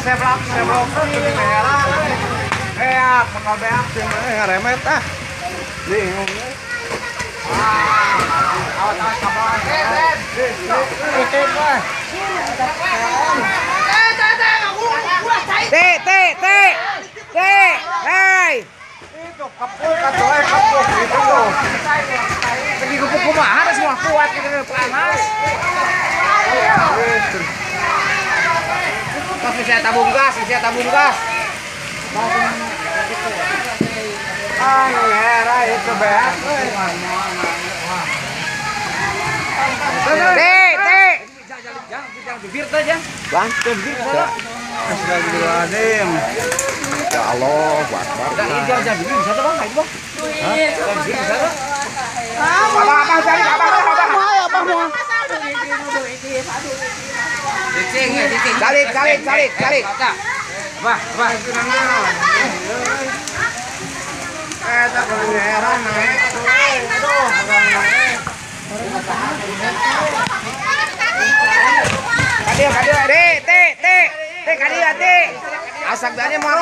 Seblak, seblak tuh merah. Beak, bakal beak sih ngaremet ah. Bingung. Awas awas kapan. T T T T. Hei. Itu kapuk atau kapuk itu. Lagi gupuk kumaha semua kuat gitu panas. Terus saya tabung gas, saya tabung gas. Ah, merah itu beak. T T. Jangan bibir teh jang. Bang, bibir salah. Astagfirullahaladzim. Ya Allah, akbar. Jangan jangan bibir bisa tuh bang, itu bang. Bibir bisa tuh. Abang, abang cari, abang, abang. Abang mau. Cicing, cicing. Calik, calik, calik, calik. Abah, abah. Tak merah naik. Aduh, kadir, kadir, T, T, T, T, kadir, T. Asak danya mau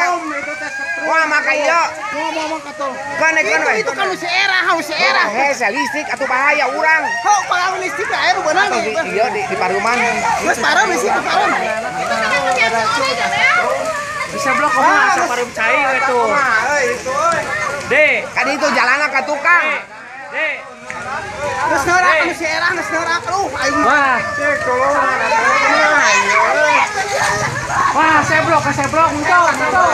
wah maka iya. Mau mau kata. Kan kan itu kan si era, harus si era. Hese listrik atau bahaya urang. Hau kalau listrik air beunang. Iya di paruman. Geus parum listrik di parum. Bisa blok kumaha asa parum cai we tuh. Itu euy. D. Kan itu jalanna ka tukang. D. Geus neurak anu si era geus neurak aing. Wah, cek tolong. Wah, seblok, seblok, engkau, engkau.